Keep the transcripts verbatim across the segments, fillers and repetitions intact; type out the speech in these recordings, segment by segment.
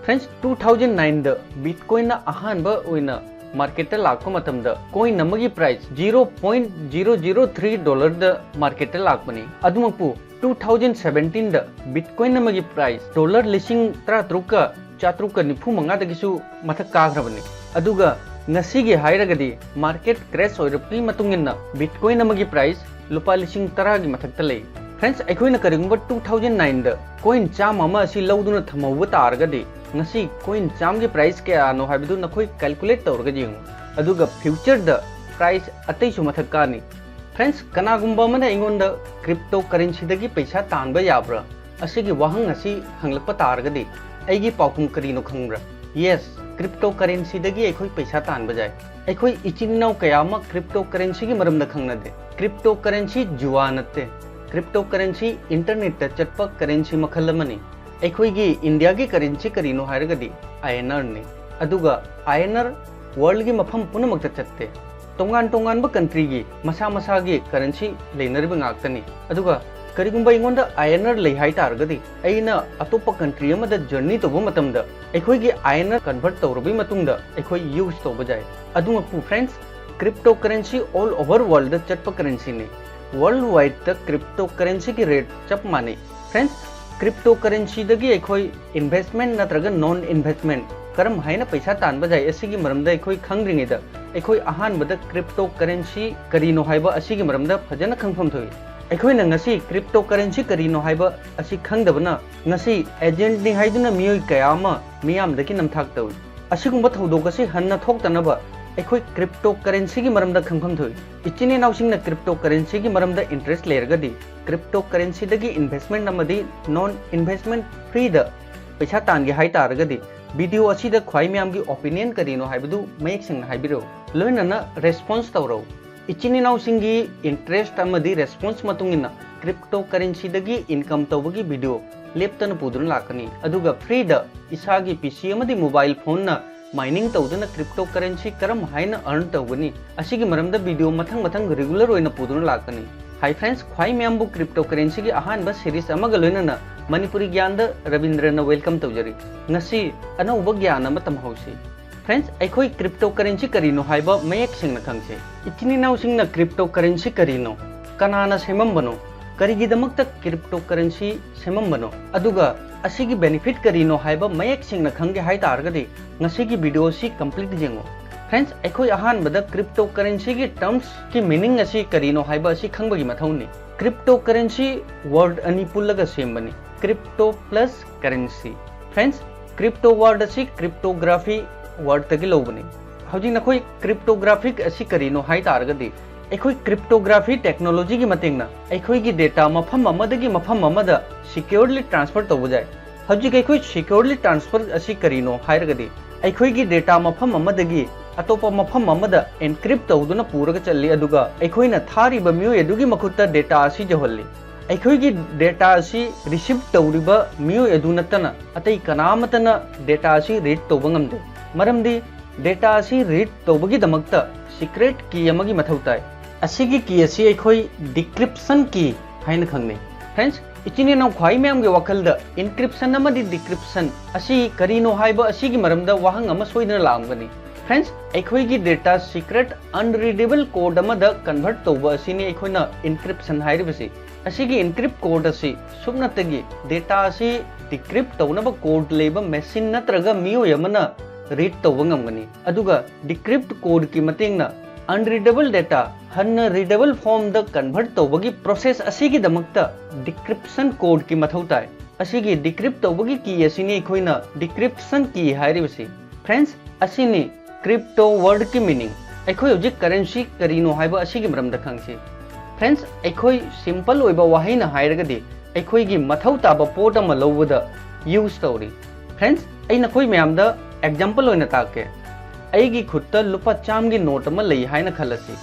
Friends, two thousand nine ꯗ Bitcoin ꯅ ꯑꯍꯥꯟꯕ ꯑꯣꯏꯅ market ꯇ ꯂꯥꯛꯄ ꯃꯇꯝꯗ coin ꯑꯃꯒꯤ price zero point zero zero three dollar ꯗ market ꯇ ꯂꯥꯛꯄꯅꯤ꯫ ꯑꯗꯨꯃꯛꯄꯨ two thousand seventeen ꯗ Bitcoin ꯑꯃꯒꯤ price dollar ꯂꯤꯁꯤꯡ ꯇꯔꯥꯇꯔꯨꯛꯀ ꯆꯥꯇ꯭ꯔꯨꯛꯀ ꯅꯤꯐꯨ ꯃꯉꯥꯗꯒꯤꯁꯨ ꯃꯊꯛ ꯀꯥꯈ꯭ꯔꯕꯅꯤ꯫ ꯑꯗꯨꯒ ꯉꯁꯤꯒꯤ ꯍꯥꯏꯔꯒꯗꯤ market crash ꯑꯣꯏꯔꯛꯄꯒꯤ ꯃꯇꯨꯡ ꯏꯟꯅ Bitcoin ꯑꯃꯒꯤ price ꯂꯨꯄꯥ ꯂꯤꯁꯤꯡ ꯇꯔꯥꯒꯤ ꯃꯊꯛꯇ ꯂꯩ꯫ Friends, ꯑꯩꯈꯣꯏꯅ ꯀꯔꯤꯒꯨꯝꯕ two thousand nine ꯗ coin ꯆꯥꯝꯃ ꯑꯃ ꯑꯁꯤ ꯂꯧꯗꯨꯅ ꯊꯝꯍꯧꯕ ꯇꯥꯔꯒꯗꯤ ꯉꯁꯤ coin ꯆꯥꯝꯃꯒꯤ price ꯀꯌꯥꯅꯣ ꯍꯥꯏꯕꯗꯨ ꯅꯈꯣꯏ calculate ꯇꯧꯔꯒ ꯌꯦꯡꯉꯨ꯫ ꯑꯗꯨꯒ future ꯗ price ꯑꯇꯩꯁꯨ ꯃꯊꯛ ꯀꯥꯅꯤ꯫ Friends, ꯀꯅꯥꯒꯨꯝꯕ ꯑꯃꯅ ꯑꯩꯉꯣꯟꯗ cryptocurrency ꯗꯒꯤ ꯄꯩꯁꯥ ꯇꯥꯟꯕ ꯌꯥꯕ꯭ꯔꯥ ꯑꯁꯤꯒꯤ ꯋꯥꯍꯪ ꯑꯁꯤ ꯍꯪꯂꯛꯄ ꯇꯥꯔꯒꯗꯤ ꯑꯩꯒꯤ ꯄꯥꯎꯈꯨꯝ ꯀꯔꯤꯅꯣ ꯈꯪꯕ꯭ꯔꯥ? Yes, cryptocurrency ꯗꯒꯤ ꯑꯩꯈꯣꯏ ꯄꯩꯁꯥ ꯇꯥꯟꯕ ꯌꯥꯏ꯫ ꯑꯩꯈꯣꯏ ꯏꯆꯤꯟ ꯏꯅꯥꯎ ꯀꯌꯥ ꯑꯃ cryptocurrency ꯒꯤ ꯃꯔꯝꯗ ꯈꯪꯅꯗꯦ꯫ Cryptocurrency ꯖꯨꯋꯥ ꯅꯠꯇꯦ꯫ Cryptocurrency internet ꯇ ꯆꯠꯄ currency ꯃꯈꯜ ꯑꯃꯅꯤ꯫ ꯑꯩꯈꯣꯏꯒꯤ ꯏꯟꯗꯤꯌꯥꯒꯤ currency ꯀꯔꯤꯅꯣ ꯍꯥꯏꯔꯒꯗꯤ I N R ꯅꯤ꯫ ꯑꯗꯨꯒ I N R world ꯒꯤ ꯃꯐꯝ ꯄꯨꯝꯅꯃꯛꯇ ꯆꯠꯇꯦ꯫ ꯇꯣꯉꯥꯟ ꯇꯣꯉꯥꯟꯕ country ꯒꯤ ꯃꯁꯥ ꯃꯁꯥꯒꯤ currency ꯂꯩꯅꯔꯤꯕ ꯉꯥꯛꯇꯅꯤ꯫ ꯑꯗꯨꯒ ꯀꯔꯤꯒꯨꯝꯕ ꯑꯩꯉꯣꯟꯗ I N R ꯂꯩ ꯍꯥꯏ ꯇꯥꯔꯒꯗꯤ ꯑꯩꯅ ꯑꯇꯣꯞꯄ country ꯑꯃꯗ journey ꯇꯧꯕ ꯃꯇꯝꯗ ꯑꯩꯈꯣꯏꯒꯤ I N R convert ꯇꯧꯔꯕꯒꯤ ꯃꯇꯨꯡꯗ ꯑꯩꯈꯣꯏ use ꯇꯧꯕ ꯌꯥꯏ꯫ ꯑꯗꯨꯃꯛꯄꯨ friends, cryptocurrency all over world ꯗ ꯆꯠꯄ currency ꯅꯤ꯫ Worldwide ꯇ cryptocurrency ꯒꯤ rate ꯆꯞ ꯃꯥꯟꯅꯩ꯫ Friends, cryptocurrency ꯗꯒꯤ ꯑꯩꯈꯣꯏ investment ꯅꯠꯇ꯭ꯔꯒ non investment ꯀꯔꯝ ꯍꯥꯏꯅ ꯄꯩꯁꯥ ꯇꯥꯟꯕ ꯌꯥꯏ ꯑꯁꯤꯒꯤ ꯃꯔꯝꯗ ꯑꯩꯈꯣꯏ ꯈꯪꯗ꯭ꯔꯤꯉꯩꯗ ꯑꯩꯈꯣꯏ ꯑꯍꯥꯟꯕꯗ cryptocurrency ꯀꯔꯤꯅꯣ ꯍꯥꯏꯕ ꯑꯁꯤꯒꯤ ꯃꯔꯝꯗ ꯐꯖꯅ ꯈꯪꯐꯝ ꯊꯣꯛꯏ꯫ ꯑꯩꯈꯣꯏꯅ ꯉꯁꯤ cryptocurrency ꯀꯔꯤꯅꯣ ꯍꯥꯏꯕ ꯑꯁꯤ ꯈꯪꯗꯕꯅ ꯉꯁꯤ agent ꯅꯤ ꯍꯥꯏꯗꯨꯅ ꯃꯤꯑꯣꯏ ꯀꯌꯥ ꯑꯃ ꯃꯤꯌꯥꯝꯗꯒꯤ ꯅꯝꯊꯥꯛ ꯇꯧꯏ꯫ ꯑꯁꯤꯒꯨꯝꯕ ꯊꯧꯗꯣꯛ ꯑꯁꯤ ꯍꯟꯅ ꯊꯣꯛꯇꯅꯕ ꯑꯩꯈꯣꯏ cryptocurrency ꯒꯤ ꯃꯔꯝꯗ ꯈꯪꯐꯝ ꯊꯣꯛꯏ꯫ ꯏꯆꯤꯟ ꯏꯅꯥꯎꯁꯤꯡꯅ cryptocurrency ꯒꯤ ꯃꯔꯝꯗ interest ꯂꯩꯔꯒꯗꯤ cryptocurrency ꯗꯒꯤ investment ꯑꯃꯗꯤ non investment free ꯗ ꯄꯩꯁꯥ ꯇꯥꯟꯒꯦ ꯍꯥꯏ ꯇꯥꯔꯒꯗꯤ video ꯑꯁꯤꯗ ꯈ꯭ꯋꯥꯏ ꯃꯌꯥꯝꯒꯤ opinion ꯀꯔꯤꯅꯣ ꯍꯥꯏꯕꯗꯨ ꯃꯌꯦꯛ ꯁꯦꯡꯅ ꯍꯥꯏꯕꯤꯔꯛꯎ꯫ ꯂꯣꯏꯅꯅ response ꯇꯧꯔꯛꯎ꯫ ꯏꯆꯤꯟ ꯏꯅꯥꯎꯁꯤꯡꯒꯤ interest ꯑꯃꯗꯤ response ꯃꯇꯨꯡ ꯏꯟꯅ cryptocurrency ꯗꯒꯤ income ꯇꯧꯕꯒꯤ video ꯂꯦꯞꯇꯅ ꯄꯨꯗꯨꯅ ꯂꯥꯛꯀꯅꯤ꯫ ꯑꯗꯨꯒ free ꯗ ꯏꯁꯥꯒꯤ P C ꯑꯃꯗꯤ mobile phone ꯅ mining ꯇꯧꯗꯨꯅ cryptocurrency ꯀꯔꯝ ꯍꯥꯏꯅ earn ꯇꯧꯒꯅꯤ ꯑꯁꯤꯒꯤ ꯃꯔꯝꯗ video ꯃꯊꯪ ꯃꯊꯪ regular ꯑꯣꯏꯅ ꯄꯨꯗꯨꯅ ꯂꯥꯛꯀꯅꯤ꯫ Hi friends, ꯈ꯭ꯋꯥꯏ ꯃꯌꯥꯝꯕꯨ cryptocurrency ꯒꯤ ꯑꯍꯥꯟꯕ series ꯑꯃꯒ ꯂꯣꯏꯅꯅ ꯃꯅꯤꯄꯨꯔꯤ ꯒ꯭ꯌꯥꯟꯗ ꯔꯕꯤꯟꯗ꯭ꯔꯅ welcome ꯇꯧꯖꯔꯤ꯫ ꯉꯁꯤ ꯑꯅꯧꯕ ꯒ꯭ꯌꯥꯟ ꯑꯃ ꯇꯝꯍꯧꯁꯤ꯫ Friends, ꯑꯩꯈꯣꯏ cryptocurrency ꯀꯔꯤꯅꯣ ꯍꯥꯏꯕ ꯃꯌꯦꯛ ꯁꯦꯡꯅ ꯈꯪꯁꯦ꯫ ꯏꯆꯤꯟ ꯏꯅꯥꯎꯁꯤꯡꯅ cryptocurrency ꯀꯔꯤꯅꯣ, ꯀꯅꯥꯅ ꯁꯦꯝꯃꯝꯕꯅꯣ, ꯀꯔꯤꯒꯤꯗꯃꯛꯇ cryptocurrency ꯁꯦꯝꯃꯝꯕꯅꯣ, ꯑꯗꯨꯒ ꯑꯁꯤꯒꯤ benefit ꯀꯔꯤꯅꯣ ꯍꯥꯏꯕ ꯃꯌꯦꯛ ꯁꯦꯡꯅ ꯈꯪꯒꯦ ꯍꯥꯏ ꯇꯥꯔꯒꯗꯤ ꯉꯁꯤꯒꯤ video ꯑꯁꯤ complete ꯌꯦꯡꯉꯨ꯫ Friends, ꯑꯩꯈꯣꯏ ꯑꯍꯥꯟꯕꯗ cryptocurrencyꯒꯤ termsꯀꯤ meaning ꯑꯁꯤ ꯀꯔꯤꯅꯣ ꯍꯥꯏꯕ ꯑꯁꯤ ꯈꯪꯕꯒꯤ ꯃꯊꯧꯅꯤ꯫ Cryptocurrency word ꯑꯅꯤ ꯄꯨꯜꯂꯒ ꯁꯦꯝꯕꯅꯤ, crypto plus currency꯫ Friends, crypto word ꯑꯁꯤ cryptography wordꯇꯒꯤ ꯂꯧꯕꯅꯤ꯫ ꯍꯧꯖꯤꯛ ꯅꯈꯣꯏ cryptographic ꯑꯁꯤ ꯀꯔꯤꯅꯣ ꯍꯥꯏ ꯇꯥꯔꯒꯗꯤ, ꯑꯩꯈꯣꯏ cryptography technologyꯒꯤ ꯃꯇꯦꯡꯅ ꯑꯩꯈꯣꯏꯒꯤ data ꯃꯐꯝ ꯑꯃꯗꯒꯤ ꯃꯐꯝ ꯑꯃꯗ securely transfer ꯇꯧꯕ ꯌꯥꯏ꯫ ꯍꯧꯖꯤꯛ ꯑꯩꯈꯣꯏ securely transfer ꯑꯁꯤ ꯀꯔꯤꯅꯣ ꯍꯥꯏꯔꯒꯗꯤ, ꯑꯩꯈꯣꯏꯒꯤ data ꯃꯐꯝ ꯑꯃꯗꯒꯤ ꯑꯇꯣꯞꯄ ꯃꯐꯝ ꯑꯃꯗ encrypt ꯇꯧꯗꯨꯅ ꯄꯨꯔꯒ ꯆꯠꯂꯤ, ꯑꯗꯨꯒ ꯑꯩꯈꯣꯏꯅ ꯊꯥꯔꯤꯕ ꯃꯤꯑꯣꯏ ꯑꯗꯨꯒꯤ ꯃꯈꯨꯠꯇ data ꯑꯁꯤ ꯌꯧꯍꯜꯂꯤ꯫ ꯑꯩꯈꯣꯏꯒꯤ data ꯑꯁꯤ receive ꯇꯧꯔꯤꯕ ꯃꯤꯑꯣꯏ ꯑꯗꯨ ꯅꯠꯇꯅ ꯑꯇꯩ ꯀꯅꯥ ꯑꯃꯠꯇꯅ data ꯑꯁꯤ read ꯇꯧꯕ ꯉꯝꯗꯦ꯫ ꯃꯔꯝꯗꯤ data ꯑꯁꯤ read ꯇꯧꯕꯒꯤꯗꯃꯛꯇ secret key ꯑꯃꯒꯤ ꯃꯊꯧ ꯇꯥꯏ꯫ ꯑꯁꯤꯒꯤ key ꯑꯁꯤ ꯑꯩꯈꯣꯏ decryption key ꯍꯥꯏꯅ ꯈꯪꯅꯩ꯫ Friends, ꯏꯆꯤꯟ ꯏꯅꯥꯎ ꯈ꯭ꯋꯥꯏ ꯃꯌꯥꯝꯒꯤ ꯋꯥꯈꯜꯗ encryption ꯑꯃꯗꯤ decryption ꯑꯁꯤ ꯀꯔꯤꯅꯣ ꯍꯥꯏꯕ ꯑꯁꯤꯒꯤ ꯃꯔꯝꯗ ꯋꯥꯍꯪ ꯑꯃ ꯁꯣꯏꯗꯅ ꯂꯥꯛꯂꯝꯒꯅꯤ꯫ Friends, ꯑꯩꯈꯣꯏꯒꯤ data secret unreadable code ꯑꯃꯗ convert ꯇꯧꯕ ꯑꯁꯤꯅꯤ ꯑꯩꯈꯣꯏꯅ encryption ꯍꯥꯏꯔꯤꯕꯁꯤ꯫ ꯑꯁꯤꯒꯤ encrypt code ꯑꯁꯤ ꯁꯨꯞꯅꯇꯒꯤ data ꯑꯁꯤ decrypt ꯇꯧꯅꯕ code ꯂꯩꯕ machine ꯅꯠꯇ꯭ꯔꯒ ꯃꯤꯑꯣꯏ ꯑꯃꯅ read ꯇꯧꯕ ꯉꯝꯒꯅꯤ꯫ ꯑꯗꯨꯒ decrypt codeꯀꯤ ꯃꯇꯦꯡꯅ unreadable data ꯍꯟꯅ readable formꯗ convert ꯇꯧꯕꯒꯤ process ꯑꯁꯤꯒꯤꯗꯃꯛꯇ decryption codeꯀꯤ ꯃꯊꯧ ꯇꯥꯏ꯫ ꯑꯁꯤꯒꯤ decrypt ꯇꯧꯕꯒꯤ key ꯑꯁꯤꯅꯤ ꯑꯩꯈꯣꯏꯅ decryption key ꯍꯥꯏꯔꯤꯕꯁꯤ꯫ Friends, ꯑꯁꯤꯅꯤ crypto wordꯀꯤ meaning꯫ ꯑꯩꯈꯣꯏ ꯍꯧꯖꯤꯛ currency ꯀꯔꯤꯅꯣ ꯍꯥꯏꯕ ꯑꯁꯤꯒꯤ ꯃꯔꯝꯗ ꯈꯪꯁꯤ꯫ Friends, ꯑꯩꯈꯣꯏ simple ꯑꯣꯏꯕ ꯋꯥꯍꯩꯅ ꯍꯥꯏꯔꯒꯗꯤ ꯑꯩꯈꯣꯏꯒꯤ ꯃꯊꯧ ꯇꯥꯕ ꯄꯣꯠ ꯑꯃ ꯂꯧꯕꯗ use ꯇꯧꯔꯤ꯫ Friends, ꯑꯩ ꯅꯈꯣꯏ ꯃꯌꯥꯝꯗ example ꯑꯣꯏꯅ ꯇꯥꯛꯀꯦ꯫ ꯑꯩꯒꯤ ꯈꯨꯠꯇ ꯂꯨꯄꯥ ꯆꯥꯝꯃꯒꯤ note ꯑꯃ ꯂꯩ ꯍꯥꯏꯅ ꯈꯜꯂꯁꯤ꯫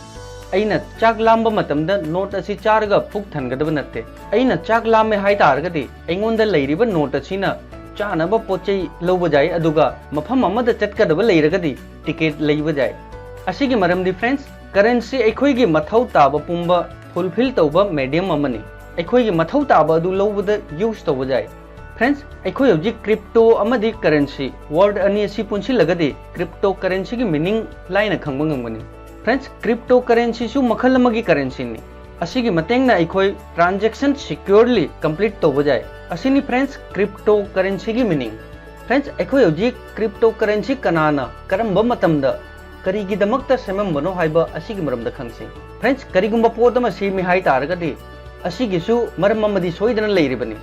ꯑꯩꯅ ꯆꯥꯛ ꯂꯥꯝꯕ ꯃꯇꯝꯗ note ꯑꯁꯤ ꯆꯥꯔꯒ ꯄꯨꯛ ꯊꯟꯒꯗꯕ ꯅꯠꯇꯦ꯫ ꯑꯩꯅ ꯆꯥꯛ ꯂꯥꯝꯃꯦ ꯍꯥꯏ ꯇꯥꯔꯒꯗꯤ ꯑꯩꯉꯣꯟꯗ ꯂꯩꯔꯤꯕ note ꯑꯁꯤꯅ ꯆꯥꯅꯕ ꯄꯣꯠ ꯆꯩ ꯂꯧꯕ ꯌꯥꯏ, ꯑꯗꯨꯒ ꯃꯐꯝ ꯑꯃꯗ ꯆꯠꯀꯗꯕ ꯂꯩꯔꯒꯗꯤ ticket ꯂꯩꯕ ꯌꯥꯏ꯫ ꯑꯁꯤꯒꯤ ꯃꯔꯝꯗꯤ friends, currency ꯑꯩꯈꯣꯏꯒꯤ ꯃꯊꯧ ꯇꯥꯕ ꯄꯨꯝꯕ fulfill ꯇꯧꯕ medium ꯑꯃꯅꯤ꯫ ꯑꯩꯈꯣꯏꯒꯤ ꯃꯊꯧ ꯇꯥꯕ ꯑꯗꯨ ꯂꯧꯕꯗ ꯌꯨꯁ ꯇꯧꯕ ꯌꯥꯏ꯫ ꯐ꯭ꯔꯦꯟꯁ, ꯑꯩꯈꯣꯏ ꯍꯧꯖꯤꯛ ꯀ꯭ꯔꯤꯞꯇꯣ ꯑꯃꯗꯤ ꯀꯔꯦꯟꯁꯤ ꯋꯥꯔꯗ ꯑꯅꯤ ꯑꯁꯤ ꯄꯨꯟꯁꯤꯜꯂꯒꯗꯤ ꯀ꯭ꯔꯤꯞꯇꯣ ꯀꯔꯦꯟꯁꯤꯒꯤ ꯃꯤꯅꯤꯡ ꯂꯥꯏꯅ ꯈꯪꯕ ꯉꯝꯒꯅꯤ꯫ ꯐ꯭ꯔꯦꯟꯁ, ꯀ꯭ꯔꯤꯞꯇꯣ ꯀꯔꯦꯟꯁꯤꯁꯨ ꯃꯈꯜ ꯑꯃꯒꯤ ꯀꯔꯦꯟꯁꯤꯅꯤ꯫ ꯑꯁꯤꯒꯤ ꯃꯇꯦꯡꯅ ꯑꯩꯈꯣꯏ ꯇ꯭ꯔꯥꯟꯖꯦꯛꯁꯟ ꯁꯤꯀ꯭ꯌꯣꯔꯂꯤ ꯀꯝꯄ꯭ꯂꯤꯠ ꯇꯧꯕ ꯌꯥꯏ꯫ ꯑꯁꯤꯅꯤ ꯐ꯭ꯔꯦꯟꯁ, ꯀ꯭ꯔꯤꯞꯇꯣ ꯀꯔꯦꯟꯁꯤꯒꯤ ꯃꯤꯅꯤꯡ꯫ ꯐ꯭ꯔꯦꯟꯁ, ꯑꯩꯈꯣꯏ ꯍꯧꯖꯤꯛ ꯀ꯭ꯔꯤꯞꯇꯣ ꯀꯔꯦꯟꯁꯤ ꯀꯅꯥꯅ, ꯀꯔꯝꯕ ꯃꯇꯝꯗ, ꯀꯔꯤꯒꯤꯗꯃꯛꯇ ꯁꯦꯝꯃꯝꯕꯅꯣ ꯍꯥꯏꯕ ꯑꯁꯤꯒꯤ ꯃꯔꯝꯗ ꯈꯪꯁꯤ꯫ ꯐ꯭ꯔꯦꯟꯁ, ꯀꯔꯤꯒꯨꯝꯕ ꯄꯣꯠ ꯑꯃ ꯁꯦꯝꯃꯤ ꯍꯥꯏ ꯇꯥꯔꯒꯗꯤ ꯑꯁꯤꯒꯤꯁꯨ ꯃꯔꯝ ꯑꯃꯗꯤ ꯁꯣꯏꯗꯅ ꯂꯩꯔꯤꯕꯅꯤ꯫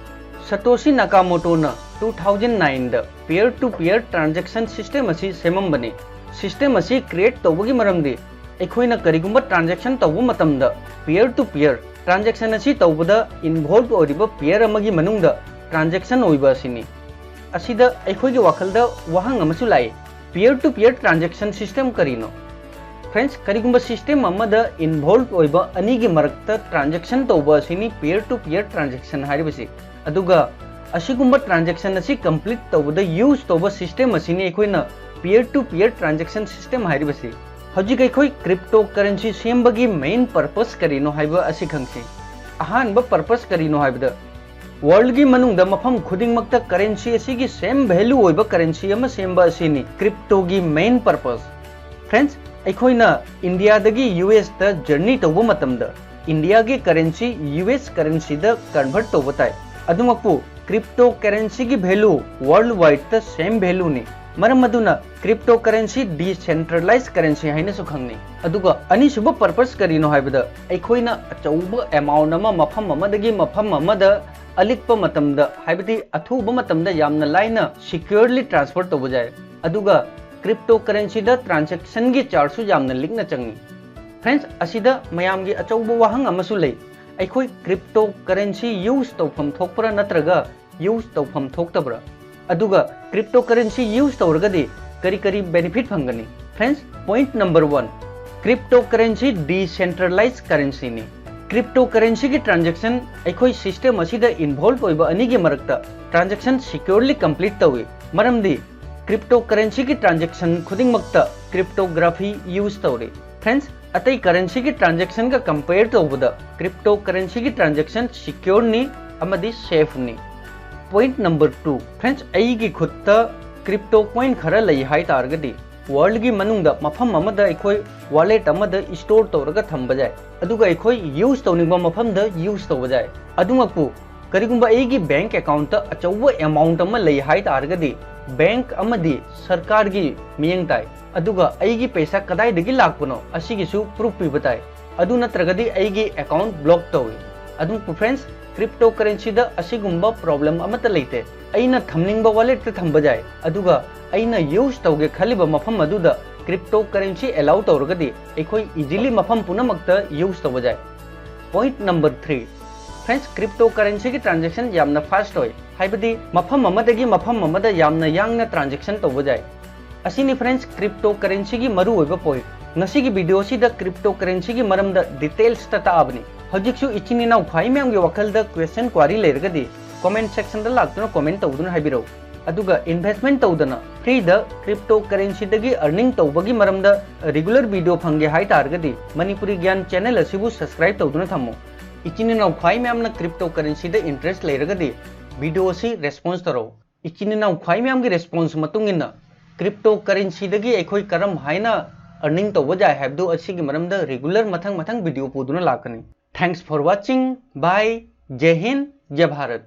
ꯁꯇꯣꯁꯤ ꯅꯥꯀꯥꯃꯣꯇꯣꯅ two thousand nineꯗ peer to peer transaction system ꯑꯁꯤ ꯁꯦꯝꯃꯝꯕꯅꯤ꯫ ꯁꯤꯁꯇꯦꯝ ꯑꯁꯤ ꯀ꯭ꯔꯤꯌꯦꯠ ꯇꯧꯕꯒꯤ ꯃꯔꯝꯗꯤ ꯑꯩꯈꯣꯏꯅ ꯀꯔꯤꯒꯨꯝꯕ ꯇ꯭ꯔꯥꯟꯖꯦꯛꯁꯟ ꯇꯧꯕ ꯃꯇꯝꯗ peer to peer transaction ꯑꯁꯤ ꯇꯧꯕꯗ ꯏꯟꯚꯣꯜꯕ ꯑꯣꯏꯔꯤꯕ ꯄꯤꯌꯔ ꯑꯃꯒꯤ ꯃꯅꯨꯡꯗ ꯇ꯭ꯔꯥꯟꯖꯦꯛꯁꯟ ꯑꯣꯏꯕ ꯑꯁꯤꯅꯤ꯫ ꯑꯁꯤꯗ ꯑꯩꯈꯣꯏꯒꯤ ꯋꯥꯈꯜꯗ ꯋꯥꯍꯪ ꯑꯃꯁꯨ ꯂꯥꯛꯏ, peer to peer transaction system ꯀꯔꯤꯅꯣ? ꯐ꯭ꯔꯦꯟꯁ, ꯀꯔꯤꯒꯨꯝꯕ ꯁꯤꯁꯇꯦꯝ ꯑꯃꯗ ꯏꯟꯚꯣꯜꯕ ꯑꯣꯏꯕ ꯑꯅꯤꯒꯤ ꯃꯔꯛꯇ ꯇ꯭ꯔꯥꯟꯖꯦꯛꯁꯟ ꯇꯧꯕ ꯑꯁꯤꯅꯤ peer to peer transaction ꯍꯥꯏꯔꯤꯕꯁꯤ꯫ ꯑꯗꯨꯒ ꯑꯁꯤꯒꯨꯝꯕ ꯇ꯭ꯔꯥꯟꯖꯦꯛꯁꯟ ꯑꯁꯤ ꯀꯝꯄ꯭ꯂꯤꯠ ꯇꯧꯕꯗ ꯌꯨꯁ ꯇꯧꯕ ꯁꯤꯁꯇꯦꯝ ꯑꯁꯤꯅꯤ ꯑꯩꯈꯣꯏꯅ peer to peer transaction system ꯍꯥꯏꯔꯤꯕꯁꯤ꯫ ꯍꯧꯖꯤꯛ ꯑꯩꯈꯣꯏ ꯀ꯭ꯔꯤꯞꯇꯣ ꯀꯔꯦꯟꯁꯤ ꯁꯦꯝꯕꯒꯤ ꯃꯦꯟ ꯄꯔꯄꯁ ꯀꯔꯤꯅꯣ ꯍꯥꯏꯕ ꯑꯁꯤ ꯈꯪꯁꯤ꯫ ꯑꯍꯥꯟꯕ ꯄꯔꯄꯁ ꯀꯔꯤꯅꯣ ꯍꯥꯏꯕꯗ, ꯋꯥꯔꯜꯒꯤ ꯃꯅꯨꯡꯗ ꯃꯐꯝ ꯈꯨꯗꯤꯡꯃꯛꯇ ꯀꯔꯦꯟꯁꯤ ꯑꯁꯤꯒꯤ ꯁꯦꯝ ꯚꯦꯂꯨ ꯑꯣꯏꯕ ꯀꯔꯦꯟꯁꯤ ꯑꯃ ꯁꯦꯝꯕ ꯑꯁꯤꯅꯤ ꯀ꯭ꯔꯤꯞꯇꯣꯒꯤ ꯃꯦꯟ ꯄꯔꯄꯁ꯫ ꯐ꯭ꯔꯦꯟꯁ, ꯑꯩꯈꯣꯏꯅ ꯏꯟꯗꯤꯌꯥꯗꯒꯤ ꯌꯨ ꯑꯦꯁꯇ ꯖꯔꯅꯤ ꯇꯧꯕ ꯃꯇꯝꯗ ꯏꯟꯗꯤꯌꯥꯒꯤ ꯀꯔꯦꯟꯁꯤ ꯌꯨ ꯑꯦꯁ ꯀꯔꯦꯟꯁꯤꯗ ꯀꯟꯚꯔꯠ ꯇꯧꯕ ꯇꯥꯏ꯫ ꯑꯗꯨꯃꯛꯄꯨ ꯀ꯭ꯔꯤꯞꯇꯣ ꯀꯔꯦꯟꯁꯤꯒꯤ ꯚꯦꯂꯨ ꯋꯥꯔꯜ ꯋꯥꯏꯗꯇ ꯁꯦꯝ ꯚꯦꯂꯨꯅꯤ꯫ ꯃꯔꯝ ꯑꯗꯨꯅ ꯀ꯭ꯔꯤꯞꯇꯣ ꯀꯔꯦꯟꯁꯤ ꯗꯤꯁꯦꯟꯇ꯭ꯔꯦꯂꯥꯏꯖ ꯀꯔꯦꯟꯁꯤ ꯍꯥꯏꯅꯁꯨ ꯈꯪꯅꯩ꯫ ꯑꯗꯨꯒ ꯑꯅꯤꯁꯨꯕ ꯄꯔꯄꯁ ꯀꯔꯤꯅꯣ ꯍꯥꯏꯕꯗ, ꯑꯩꯈꯣꯏꯅ ꯑꯆꯧꯕ ꯑꯦꯃꯥꯎꯟ ꯑꯃ ꯃꯐꯝ ꯑꯃꯗꯒꯤ ꯃꯐꯝ ꯑꯃꯗ ꯑꯂꯤꯛꯄ ꯃꯇꯝꯗ, ꯍꯥꯏꯕꯗꯤ ꯑꯊꯨꯕ ꯃꯇꯝꯗ ꯌꯥꯝꯅ ꯂꯥꯏꯅ ꯁꯤꯀ꯭ꯌꯣꯔꯂꯤ ꯇ꯭ꯔꯥꯟꯁꯐꯔ ꯇꯧꯕ ꯌꯥꯏ꯫ ꯑꯗꯨꯒ ꯀ꯭ꯔꯤꯞꯇꯣ ꯀꯔꯦꯟꯁꯤꯗ ꯇ꯭ꯔꯥꯟꯖꯦꯛꯁꯟꯒꯤ ꯆꯥꯔꯖꯁꯨ ꯌꯥꯝꯅ ꯂꯤꯛꯅ ꯆꯪꯏ꯫ ꯐ꯭ꯔꯦꯟꯁ, ꯑꯁꯤꯗ ꯃꯌꯥꯝꯒꯤ ꯑꯆꯧꯕ ꯋꯥꯍꯪ ꯑꯃꯁꯨ ꯂꯩ, ꯑꯩꯈꯣꯏ ꯀ꯭ꯔꯤꯞꯇꯣ ꯀꯔꯦꯟꯁꯤ ꯌꯨꯁ ꯇꯧꯐꯝ ꯊꯣꯛꯄ꯭ꯔꯥ ꯅꯠꯇ꯭ꯔꯒ ꯌꯨꯁ ꯇꯧꯐꯝ ꯊꯣꯛꯇꯕ꯭ꯔꯥ? ꯑꯗꯨꯒ ꯀ꯭ꯔꯤꯞꯇꯣ ꯀꯔꯦꯟꯁꯤ ꯌꯨꯁ ꯇꯧꯔꯒꯗꯤ ꯀꯔꯤ ꯀꯔꯤ ꯕꯦꯅꯤꯐꯤꯠ ꯐꯪꯒꯅꯤ? Friends, point number one, crypto currency decentralize ꯀꯔꯦꯟꯁꯤꯅꯤ꯫ ꯀ꯭ꯔꯤꯞꯇꯣ ꯀꯔꯦꯟꯁꯤꯒꯤ ꯇ꯭ꯔꯥꯟꯖꯦꯛꯁꯟ ꯑꯩꯈꯣꯏ ꯁꯤꯁꯇꯦꯝ ꯑꯁꯤꯗ ꯏꯟꯚꯣꯜꯕ ꯑꯣꯏꯕ ꯑꯅꯤꯒꯤ ꯃꯔꯛꯇ ꯇ꯭ꯔꯥꯟꯖꯦꯛꯁꯟ ꯁꯤꯀ꯭ꯌꯣꯔꯂꯤ ꯀꯝꯄ꯭ꯂꯤꯠ ꯇꯧꯏ꯫ ꯃꯔꯝꯗꯤ ꯀ꯭ꯔꯤꯞꯇꯣ ꯀꯔꯦꯟꯁꯤꯒꯤ ꯇ꯭ꯔꯥꯟꯖꯦꯛꯁꯟ ꯈꯨꯗꯤꯡꯃꯛꯇ ꯀ꯭ꯔꯤꯞꯇꯣꯒ꯭ꯔꯥꯐꯤ ꯌꯨꯁ ꯇꯧꯔꯤ꯫ ꯐ꯭ꯔꯦꯟꯁ, ꯑꯇꯩ currencyꯒꯤ transactionꯒ compare ꯇꯧꯕꯗ cryptocurrencyꯒꯤ transaction secureꯅꯤ ꯑꯃꯗꯤ safeꯅꯤ꯫ Point number two, friends, ꯑꯩꯒꯤ ꯈꯨꯠꯇ crypto coin ꯈꯔ ꯂꯩ ꯍꯥꯏ ꯇꯥꯔꯒꯗꯤ, worldꯒꯤ ꯃꯅꯨꯡꯗ ꯃꯐꯝ ꯑꯃꯗ ꯑꯩꯈꯣꯏ wallet ꯑꯃꯗ store ꯇꯧꯔꯒ ꯊꯝꯕ ꯌꯥꯏ, ꯑꯗꯨꯒ ꯑꯩꯈꯣꯏ use ꯇꯧꯅꯤꯡꯕ ꯃꯐꯝꯗ use ꯇꯧꯕ ꯌꯥꯏ꯫ ꯑꯗꯨꯃꯛꯄꯨ ꯀꯔꯤꯒꯨꯝꯕ ꯑꯩꯒꯤ bank accountꯇ ꯑꯆꯧꯕ amount ꯑꯃ ꯂꯩ ꯍꯥꯏ ꯇꯥꯔꯒꯗꯤ, bank ꯑꯃꯗꯤ ꯁꯔꯀꯥꯔꯒꯤ ꯃꯤꯠꯌꯦꯡ ꯇꯥꯏ꯫ ꯑꯗꯨꯒ ꯑꯩꯒꯤ ꯄꯩꯁꯥ ꯀꯗꯥꯏꯗꯒꯤ ꯂꯥꯛꯄꯅꯣ ꯑꯁꯤꯒꯤꯁꯨ proof ꯄꯤꯕ ꯇꯥꯏ꯫ ꯑꯗꯨ ꯅꯠꯇ꯭ꯔꯒꯗꯤ ꯑꯩꯒꯤ account block ꯇꯧꯏ꯫ ꯑꯗꯨꯕꯨ friends, cryptocurrencyꯗ ꯑꯁꯤꯒꯨꯝꯕ problem ꯑꯃꯠꯇ ꯂꯩꯇꯦ꯫ ꯑꯩꯅ ꯊꯝꯅꯤꯡꯕ walletꯇ ꯊꯝꯕ ꯌꯥꯏ, ꯑꯗꯨꯒ ꯑꯩꯅ use ꯇꯧꯒꯦ ꯈꯜꯂꯤꯕ ꯃꯐꯝ ꯑꯗꯨꯗ cryptocurrency allow ꯇꯧꯔꯒꯗꯤ ꯑꯩꯈꯣꯏ easily ꯃꯐꯝ ꯄꯨꯝꯅꯃꯛꯇ use ꯇꯧꯕ ꯌꯥꯏ꯫ Point number three, friends, cryptocurrencyꯒꯤ transaction ꯌꯥꯝꯅ fast ꯑꯣꯏ, ꯍꯥꯏꯕꯗꯤ ꯃꯐꯝ ꯑꯃꯗꯒꯤ ꯃꯐꯝ ꯑꯃꯗ ꯌꯥꯝꯅ ꯌꯥꯡꯅ transaction ꯇꯧꯕ ꯌꯥꯏ꯫ ꯑꯁꯤꯅꯤ friends, cryptocurrencyꯒꯤ ꯃꯔꯨꯑꯣꯏꯕ point꯫ ꯉꯁꯤꯒꯤ video ꯑꯁꯤꯗ cryptocurrencyꯒꯤ ꯃꯔꯝꯗ detailsꯇ ꯇꯥꯛꯑꯕꯅꯤ꯫ ꯍꯧꯖꯤꯛꯁꯨ ꯏꯆꯤꯟ ꯏꯅꯥꯎ ꯈ꯭ꯋꯥꯏ ꯃꯌꯥꯝꯒꯤ ꯋꯥꯈꯜꯗ question query ꯂꯩꯔꯒꯗꯤ comment sectionꯗ ꯂꯥꯛꯇꯨꯅ comment ꯇꯧꯗꯨꯅ ꯍꯥꯏꯕꯤꯔꯛꯎ꯫ ꯑꯗꯨꯒ investment ꯇꯧꯗꯅ freeꯗ cryptocurrencyꯗꯒꯤ earning ꯇꯧꯕꯒꯤ ꯃꯔꯝꯗ regular video ꯐꯪꯒꯦ ꯍꯥꯏ ꯇꯥꯔꯒꯗꯤ ꯃꯅꯤꯄꯨꯔꯤ ꯒ꯭ꯌꯥꯟ channel ꯑꯁꯤꯕꯨ subscribe ꯇꯧꯗꯨꯅ ꯊꯝꯃꯨ꯫ ꯏꯆꯤꯟ ꯏꯅꯥꯎ ꯈ꯭ꯋꯥꯏ ꯃꯌꯥꯝꯅ cryptocurrencyꯗ interest ꯂꯩꯔꯒꯗꯤ video ꯑꯁꯤ response ꯇꯧꯔꯛꯎ꯫ ꯏꯆꯤꯟ ꯏꯅꯥꯎ ꯈ꯭ꯋꯥꯏ ꯃꯌꯥꯝꯒꯤ response ꯃꯇꯨꯡ ꯏꯟꯅ cryptocurrencyꯗꯒꯤ ꯑꯩꯈꯣꯏ ꯀꯔꯝ ꯍꯥꯏꯅ earning ꯇꯧꯕ ꯌꯥꯏ ꯍꯥꯏꯕꯗꯨ ꯑꯁꯤꯒꯤ ꯃꯔꯝꯗ regular ꯃꯊꯪ ꯃꯊꯪ video ꯄꯨꯗꯨꯅ ꯂꯥꯛꯀꯅꯤ꯫ Thanks for watching. Bye. Jai Hind, Jai Bharat.